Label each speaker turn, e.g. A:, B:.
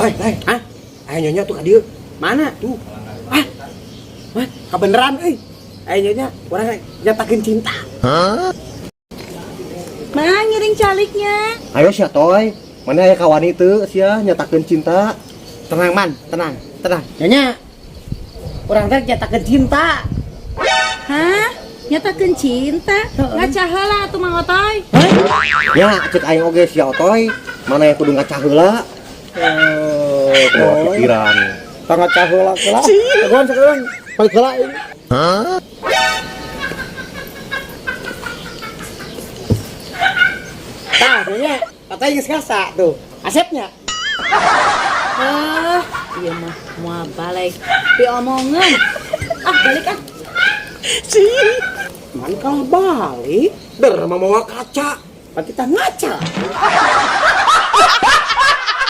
A: Toy, toy.
B: Hah?
A: Aya nyonya tuh ka dieu.
B: Mana?
A: Tuh.
B: Ah. Mah, kebeneran euy. Aya nyonya, urang nyatakeun cinta.
C: Mang ngiring caliknya.
A: Ayo sia toy. Mana aya kawani teu sia nyatakeun cinta.
B: Tenang man, tenang, tenang. Nyonya, urang teh nyatakeun cinta.
C: Hah? Nyatakeun cinta? Ngaca heula atuh Mang Otoy.
A: Ya, cek aing oge sia otoy. Mana yang kudu ngaca heula.
B: Eh,
A: Oh, pikiran.
B: Tong ngaca heula heula. Segon, segon. Balik heula ini. Tah, nyonya, katanya geus ngasa tuh. Asepnya.
C: Ah, iya mah moal balik. Diomongan. Ah, balik ah.
B: Man kalau balik,
A: Der mah mawa kaca.
B: pan kita ngaca.